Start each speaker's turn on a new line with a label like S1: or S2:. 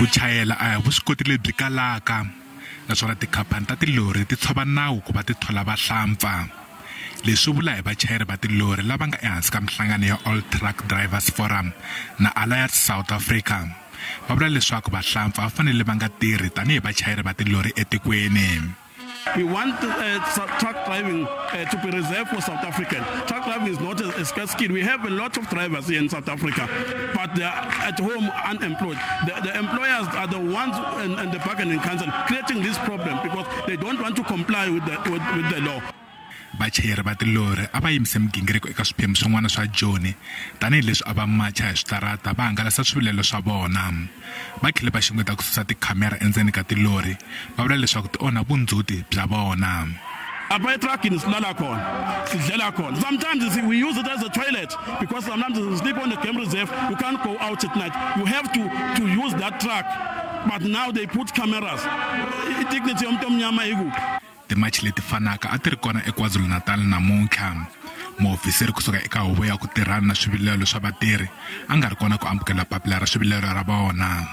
S1: Ku chayela a hi vuswikoti lebyi kalaka, naswona tikhampani ta tilori ti tshova nawu ku va ti thola vahlampfa. Leswi vula hi vachayeri va tilori lava nga ehansi ka minhlangano ya All Truck Drivers Forum na Alliance South Africa. Va vula leswaku vahlampfa va fanele va nga tirhi tanihi vachayeri va tilori etikweni.
S2: We want truck driving to be reserved for South African. Truck driving is not a scarce skill. We have a lot of drivers here in South Africa, but they are at home unemployed. The employers are the ones and the bargaining council creating this problem because they don't want to comply with the law.
S1: Vachayeri va tilori a va yimise migingiriko eka swiphemu swin'wana swa Joni tanihileswi a va macha hi switarata va hangalasa swivilelo swa vona. Va tlhele va xungeta ku susa tikhamera endzeni ka tilori, va vula leswaku ti onha vundzhuti bya vona.
S2: Apha etruckini silala khona, sidlela khona. Sometimes we use it as a toilet because sometimes you sleep on the game reserve, you can't go out at night. You have to use that truck. But now they put cameras. I-dignity yomuntu omnyama ikuphi?
S1: Timachi leti fanaka a ti ri kona eKwaZulu-Natal namuntlha. Muofisiri kusuka eka huvo ya ku tirhana na swivilelo swa vatirhi a nga ri kona ku amukela papila ra swivilelo ra vona.